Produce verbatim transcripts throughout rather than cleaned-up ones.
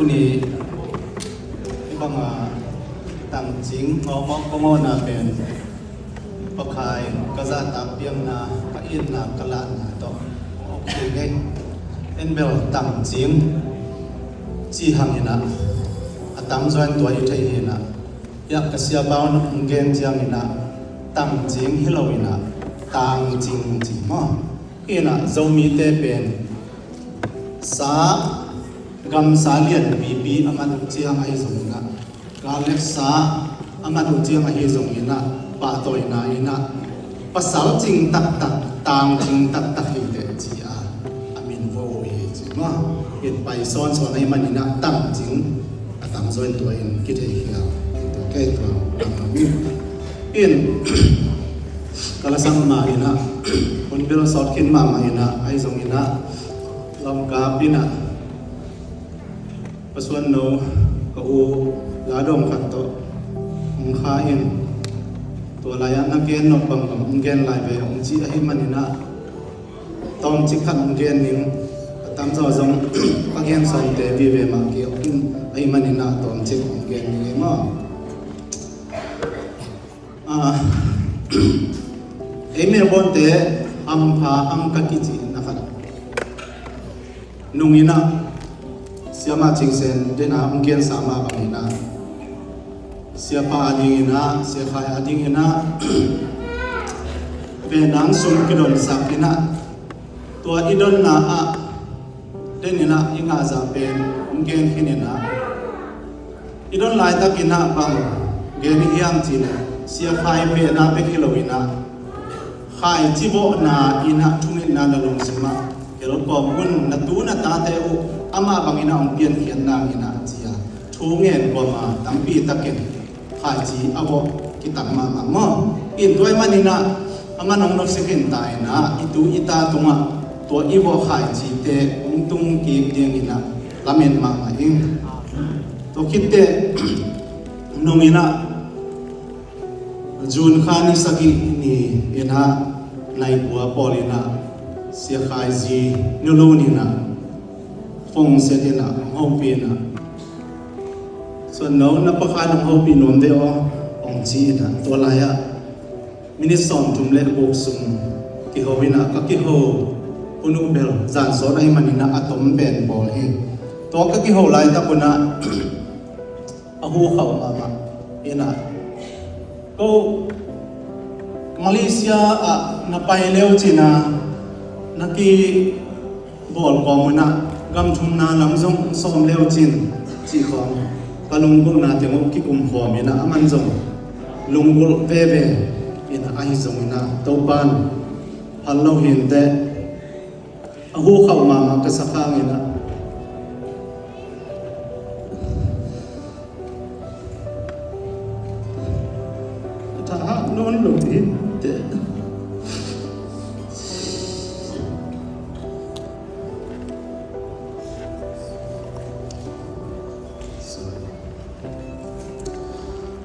Tuni i banga tangcing ngawngawng kong awna pen Pakai ka zahtak piakna, ka itna, ka lahna tawh awk thei ngei. En bel tangcing ci hanginah a tamzaw in tua i thei hinah, iah ka siapa un hong gen cianginah tangcing hi loinah tangcing ci maw? Inah Zomite pen sa, gamsa lianpipi a mat uh ciang ahi zonginah, gal le sa a mat uh ciang ahi zonginah, pahtawina inah pasal cing taktak, tangcing taktak hi teh ci-a a min vo uh hi ci maw? In pai sawnsawn ahi maninah tangcing a tamzaw in tua in kithei hial. Tua kei tua tangcing in ka lasak mah inah, hun bel sawt khin mahmah inah, ahi zonginah lamkap inah Pasuan no ka u Ladawng khat tawh hong kha in, tua lai-ah na gen nop bangbang hong gen lai ve hong ci ahi maninah, tawmcik khat hong gen ning. A tamzaw zong ka gen sawmte vive mah kei awk in ahi maninah tawmcik hong gen ning ei maw? Ah, ei Melbourne-te hampha hang ka kicihna khat nunginah siamah Cing Sen dena hong gensa mah banginah, siapa a dinginah, sia Khai a dinginah venang sum kidonsak inah, tua i donna ah deninah i ngahzah pen hong gen khin inah, i don laitakinah bang gen i hiam cihleh, sia Khai pehna bek hi loinah, khaici vawhna inah thungetna na lungsimah helkawm un, na tu na tate uh amah banginah hong piankhiat nanginah ci-a thu ngen kuama tampi takin khaici a vawh kitak mahmah maw? In tua i maninah a man hong nopsik in ta inah, i tu i ta tungah tua i vawh khaicite hong tung kik dinginah lamen mahmah ing. Tua khitteh nunginah June kha ni sagih ni inah naipua pawl inah sia Khai zi nulun inah phone set inah hong hopih inah, Suan no, na Pa Khai hong hopih nuam ve aw, hong ci inah, tua lai-ah minit sawmthum le guk sung kiho inah, ka kiho hun uh bel zan sawt ahi maninah a tom pen pawl hi. Tua ka kiho laitak unah a hu khauh mahmah inah, ko Malaysia ah na pai leu cina na ki bawl kawm unah gam thumna lam zong sawm leu cin cih khawng ka lunggulhna teng uh kikum khawm inah, a man zong lunggulh veve inah, ahi zonginah Topan hal lo hinteh. A hu khauh mahmah ka sa khanginah a tha hah nawn lo hi teh.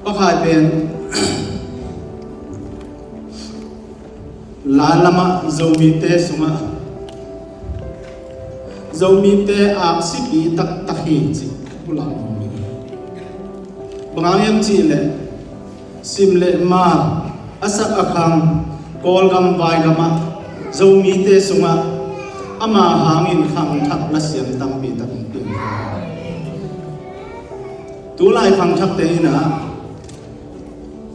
Pa Khai pen la lamah Zomite sungah Zomite aksipi taktak hi cih pulak nuam hi. Bang hang hiam cihleh sim le ma, a sak a khang, Kawlgam vaigamah Zomite sungah ama hangin khangthak lasiam tampi takin piang. Tulai khangthakte inah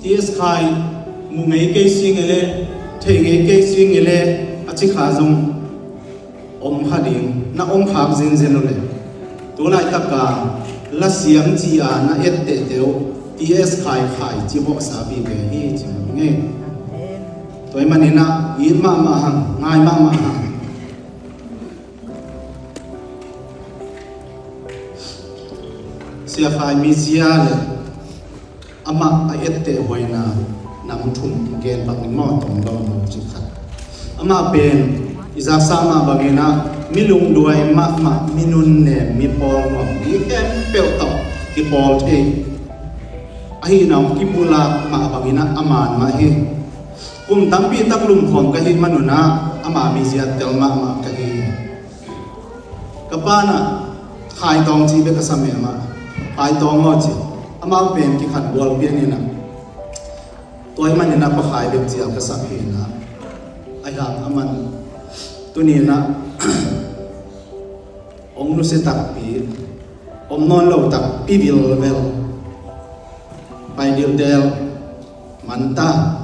T S Khai mu ngei kei sing ele, thei ngei kei sing ele a ci kha zong om kha ding, na om khak zinzen uh le. Tulaitak a lasiam ci-a na ettehte uh T S Khai khaici vawhsa vive hi ci mah ngei. Tua i maninah it mahmah hang, ngai mahmah hang. Sia Khai mizia le amah a etteh huaina nam thum gen bangin maw, tawm lo no cih khat. Amah pen i zaksa mah banginah mi lungduai mahmah, mi nunnem, mi pawl nuam, mi khempeuh tawh kipawl thei ahihna hong kipulak mah banginah a man mah hi. Kum tampi tak lumkhawm ka hih manunah ama mizia tel mahmah ka hi. Ka panah Khai Tawng ci bek ka sa mah. Khai Tawng aw ci. Amau pen kikhat gual pian in ah, tua ahih manin ah Pa Khai bek ci a ka sak hi in ah, ahi hang aman tuni in ah hong nusia takpi, om nawn lo takpi vilvel, pai dildel man ta.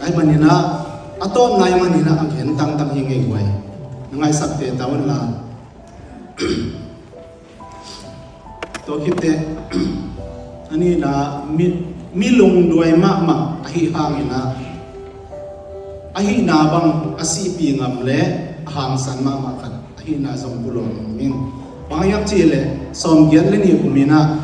Ahih manin ah, a tawpna ahih manin ah a gen tangtang hi ngei guai. Na ngaihsak teh ta un la. Tua khit teh, a nihna, mi, mi lungduai mahmah ahih hangin ah, ahihna bang a sihpih ngam leh a hangsan mahmah khat ahihna zong pulak nuam ing. Bang hiam cih leh sawmgiat le nih kum in ah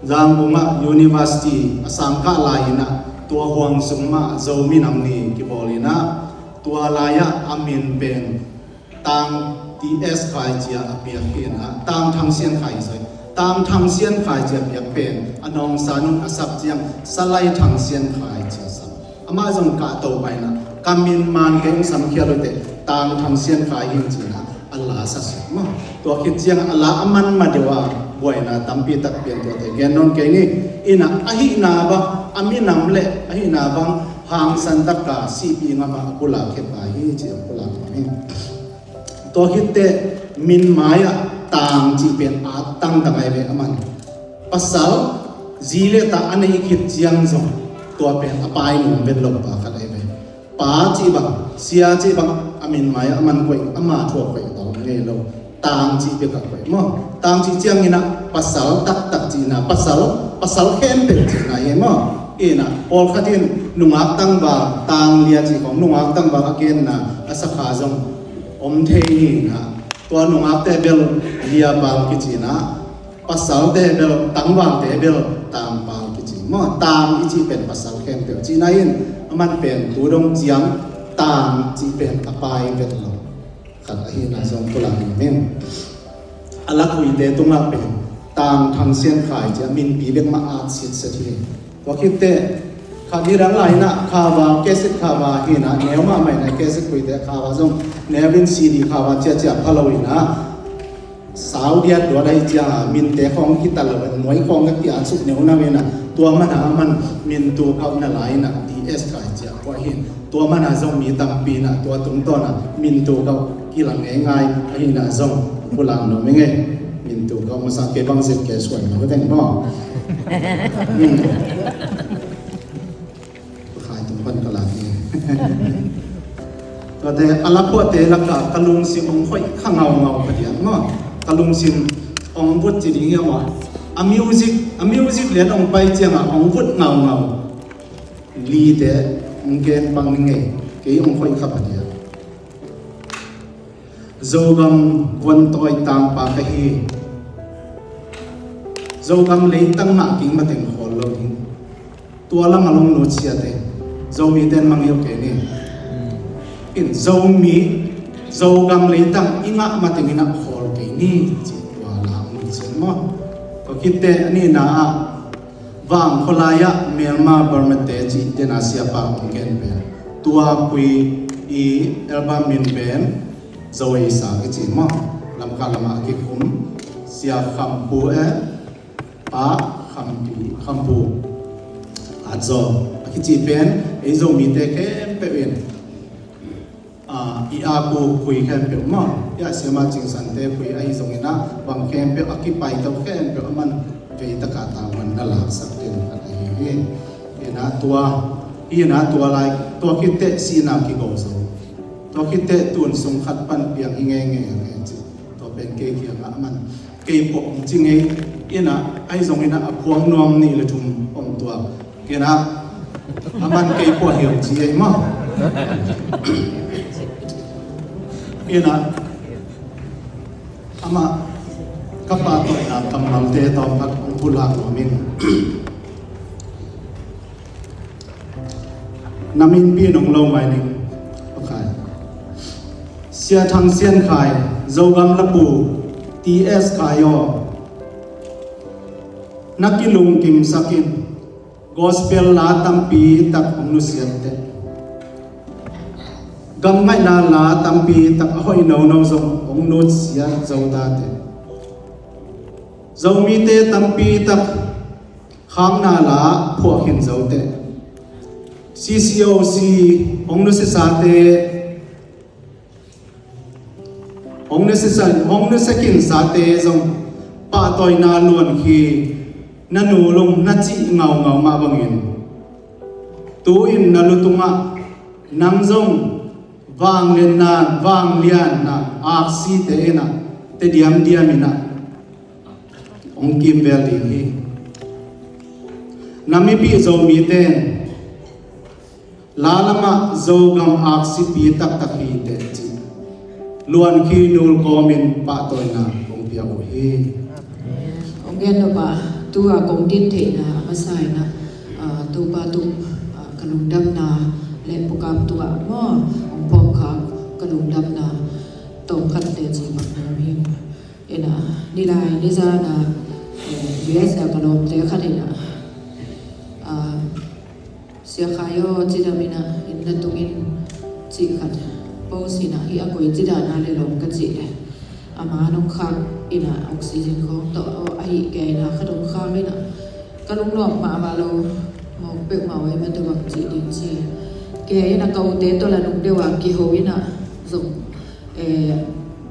Yangon ah university a sangkah lai in ah, tua huang sung mah Zomi Nam Ni kibawl in ah, tua lai-ah a min pen Tang T S Khai ci a piak hi in ah, Tang Thang Sian Khai hi zaw hi. Tang Thang Sian Khai ci a piak pen a nawngsan un a sak ciang Salai Thang Sian Khai ci a sak. Amah zong kahto pai in ah, ka min man kei hong samkhial uh teh, Tang Thang Sian Khai hi ing ci in ah a la sa suk maw. Tua khit ciang a la a man ma deuh a buaina tampi tak piang, tuate gen nawn kei ni. In ah ahihna bang a minam le ahihna bang hangsan tak a sihpih ngam a pulak khia pai hi ci a pulak nuam hi. Tua khit teh min mai-ah Tang cih pen a tangtang ahi ve. Aman pasal zi le ta a neih khit ciang zong tua pen a pai nuam vet lo pa khat ahi ve. Pa cih bang, Sia cih bang a min mai-ah aman koih, ama thu a koih tawm ngei lo. Tang cih bek a koih maw. Tang cih ciangin ah pasal taktak cihna, pasal, pasal khempeuh cihna hi maw. In ah pawlkhat in nungak tangval, Tang Lia cih khawng, nungak tangval a genna a sakha zong om thei hi in ah, tua nungakte bel Lia pal kici in ah, pasalte bel, tangvalte bel Tang pal kici maw. Tang i cih pen pasal khempeuh cihna in, aman pen tu dong ciang Tang cih pen a pai vet lo khat ahihna zong pulak nuam ing. A lakhuite tungah pen Tang Thang Sian Khai ci a minpi bek mah at sitset hi. Tua khit teh khat hi dang lai in ah, khava, cassette khava hi in ah, neu mahmah in ah, cassette khuite khava zong neu in, C D khava ciacia pha lo in ah, sau diat luat ahih ciang a, minte khawng kita lo in, nuai khawng ka kiat suk neu na ve in ah, tua man a aman min tuk auh na lai in ah, T S Khai ci a phuah hi. Tua man a zong mi tampi in ah tua tungtawn a min tuk auh kilang ngeingai ahihna zong pulak nuam ing ei. Min tuk auh masa kei bang zet kei suai na ka veng maw. Hmm. Khai tung pan ka lak hi. Tuate a la phuahte lakah ka lungsim hong hoih kha ngaungau ka diak maw. Ka lungsim hong vut ci ding hiam maw. A music, a music lian hong pai ciangah hong vut ngaungau. Lite hong gen bang ning ei, kei hong hoih kha pa diak. Zogam vuantawi tangpa ka hi. Zogam leitang mah kei mateng khawl lo ding. Tua lam a long nutsiate Zomite in mangngilh kei ni. In Zomi, Zogam leitang i ngah mateng in ah khawl kei ni, ci tua la a long nutsiat maw. Tua khit teh a nihna ah Vang khualai ah Myanmar Burma te cih dena siapa hong gen pen, tua kui i album min pen Zo Ei Sa kici maw. Lamka lamah a kikhum Sia Kham Pu e, Pa Kham Pi, Kham Pu At Zo a kici pen ei Zomite khempeuh in, ah, i aku khui khempeuh maw, i a siama cingsante khui ahi zongin ah, bang khempeuh a kipaito khempeuh a man veitaka tavuan na laksak den khat ahi hi. Hi na tua, hi na tua lai, tua khit teh sihna kigo zo. Tua khit teh tun sung khat pan piang hi ngeingei a nge ci. Tua pen kei kiangah a man kei pawh hong ci ngei. Hi na, ahi zongin ah a phuang nuam nih le thum om tua. Kei na, a man kei pawh hi hong ci ei maw. Kei na, amah ka pahtawina kammalte tawm khat hong pulak nuam ing. Na minpi nong lo mai ning. Pakai. Sia Thang Sian Khai, Zogam lapu, T S Khai aw. Na kilungkimsak in. Gospel la tampi tak hong nusiat teh. Gamngaihna la tampi tak a hoih nono zong hong nusiat zo ta teh. Zomite tampi tak khakna la phuah khin zo teh. C C O C hong nusiasate, hong nusiasa, hong nusia khinsate zong pahtawina luan khi na nulung na cih ngaungau mah bangin, tu-in na lutungah nang zong vanglianna, vanglianna aksite inah, te diamdiam inah hong kimvel ding hi. Na mipih Zomite in la lamah Zogam aksipi taktak hi teh ci. Luan khi nul kawmin pahtawina hong pia uh hi. Hong gen nop a, tu-a kong din theihna a masa inah, ah, Topa tung, ah, ka lungdamna le pukap tungah maw, hong phawkkhak ka lungdamna tawmkhat teci bang nuam hi. Inah nilai nizan ah, eh, U S a ka lawmte khat inah, ah, Sia Khai aw, cidam inah inn na tungin cih khat post inah, hih a koi ci dan a le lawm ka cih leh, ama nong khak inah oxygen khawng tawh aw, ahi kei inah khat hong khak inah ka lungnuam mahmah lo, mawk peuhmah uh ei, mate bang cih ding ci. Kei inah ka ute tawh la nung deuh a kiho inah zong, eh,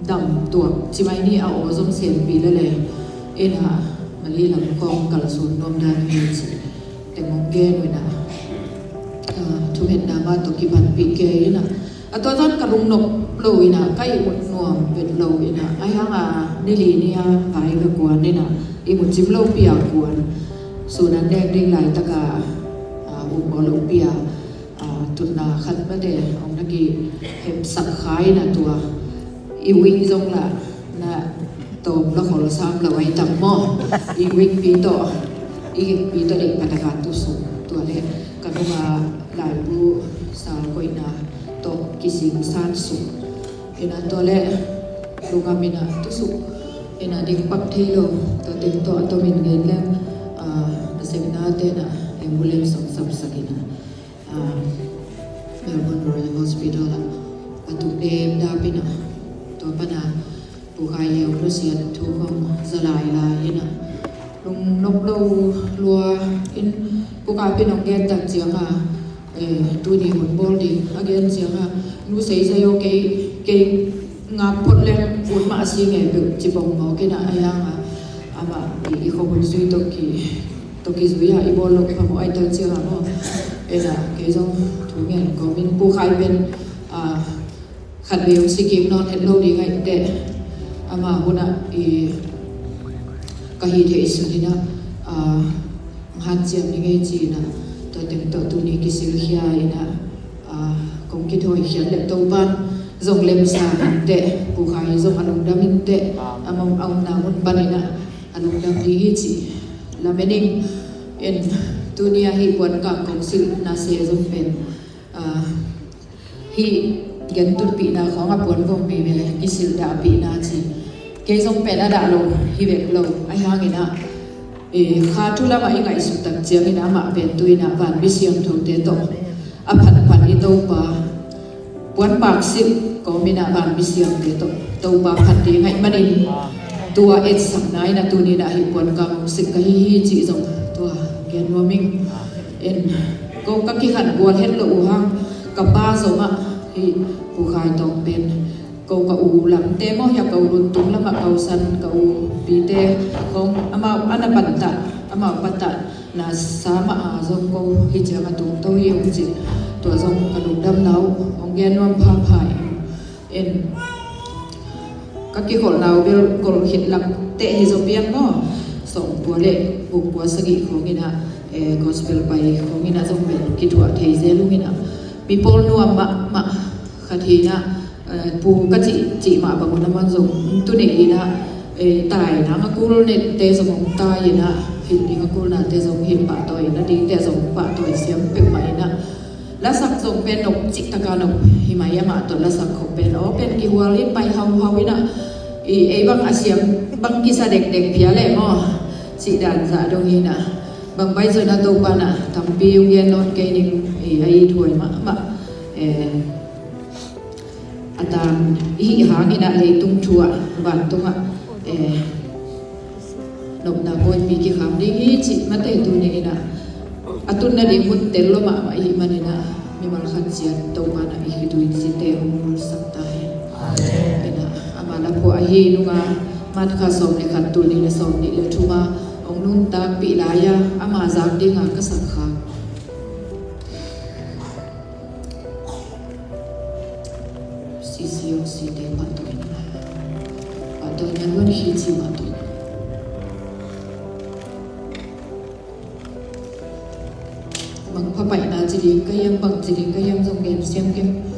dam tuak ci mai ni, a aw zong sianpi lele inah Mali lam khawng kalsuan nuam dan hi ci. Teng hong gen uh inah, ah, thungetna mah tawh kipanpih kei inah, a tua zan ka lungnop lo inah, ka ihmut nuam vet lo inah, ahi hanga nili ni a vai ka kuan inah, ihmut cim lopi a kuan. Sun an nek ding laitaka, ah, um aw lopi a, ah, tutna khat mate hong na kihepsak kha inah, tua i wing zong lah na tawm la khol sam lo ai tam maw? I wingpi tawh, i wingpi tawh deih pataka tusuk, tua le ka nunga laibu sa koihna tawh kising san suk. Inah tua le lungam inah tusuk inah ding pak thei lo, tua teng tawh a tomin gen leng, ah, nasepnate inah ambulance hong sapsak inah, ah, Melbourne Royal Hospital ah a tuk dem dap inah, tua pana Pu Khai Leu nusiat thu khong za lailai inah, lungnop lo lua in, Pu Khai pi nong gen tak cianga, eh, tuni hun bawl ding a gen cianga, nu sei zai aw, kei, kei ngap phot leng ut mah a si ngei peuh ci bawng mawk inah, ahi hanga amah i, i khuahun zui tawh ki, tawh kizui a i bawl loh phamawh ai tel cianga maw? Inah kei zong thu ngen kawmin Pu Khai pen, ah, khat vei hong si kik nawn het lo ding ahih teh, ama hunah i ka hih theih sun inah, ah, hanciam ni ngei ci inah, tua teng tawh tuni kisilkhia inah, ah, kong kithawi khiat le Topan zong lemsa inteh, Pu Khai zong a lungdam inteh, a mong a omna mun pan inah a lungdam ding hi ci lamen ing. In tuni a hih puankang kong silhna se zong pen, ah, hih gentutpihna khawng a puan vong mi ve, kisilh dahpihna ci. Kei zong pen a dah lo hi vek lo, ahi hang inah, eh, kha thu lamah i ngaihsut tak ciangin amah pen tu inah vanmi siangthote tawh a phatphat i Topa, puanpak silh kawm inah vanmi siangthote tawh Topa phat ding ahih manin, tua etsakna inah tuni inah hih puankang hong silh ka hi hi cih zong tua gen nuam ing. In ko ka kikhan gual het lo uh hang, ka pa zomah hih Pu Khai tawng pen ko ka u lamte maw, hia ka u Luntung lamah ka u San, ka u Pite khawng amau a na pantah, amau pantah na sa mah a zong ko hih ciang a tungto hi ung cih, tua zong ka lungdamna uh hong gen nuam phapha ing. In ka kikholhna uh bel kholh khit lak teh hi zaw pian maw? Sawmkua le bukpua sagih khawng inah, eh, gospel pai khawng inah zong bel kithuah thei zel ung inah, mi pawl nuam mahmah khat hi inah, eh, pu ka cih, cih mah bang un a man zong tu nei inah, eh, tai nang a kul nete zong hong tai inah, hilh ding a kulnate zong hilh pahtawi, na dingte zong pahtawi siam peuhmah inah, lasak zong pen nop cihtaka nop hi mai, amah tawh lasak khop pen aw pen kihual in pai hauhau inah, i ei bang a siam bang kisa dekdek pia leh maw, cih dan zah dong inah, bang bai zon a Topa nah tampi hong gen nawn kei ning, i a ithuai mahmah, eh, a tan i hih hang inah leitung thu ah vantungah, eh, Nopna ngawnpi kikham ding hi cih mate tuni in ah a tun nading hun tel lo mahmah i hih manin ah mimal khat ciat Topa na i khitui cihte hong mulsak ta hen. Amen. In ah ama na phuah ahi nunga March kha sawm le khat, tul nih le sawm nih le thum a hong nuntakpih lai-a ama zak dinga ka sak kha C C O C te pahtawi na, pahtawi na luan hi ci mah tawh. Mangpha paihna ci ding ka hiam, bang ci ding ka hiam zong gen siam kei.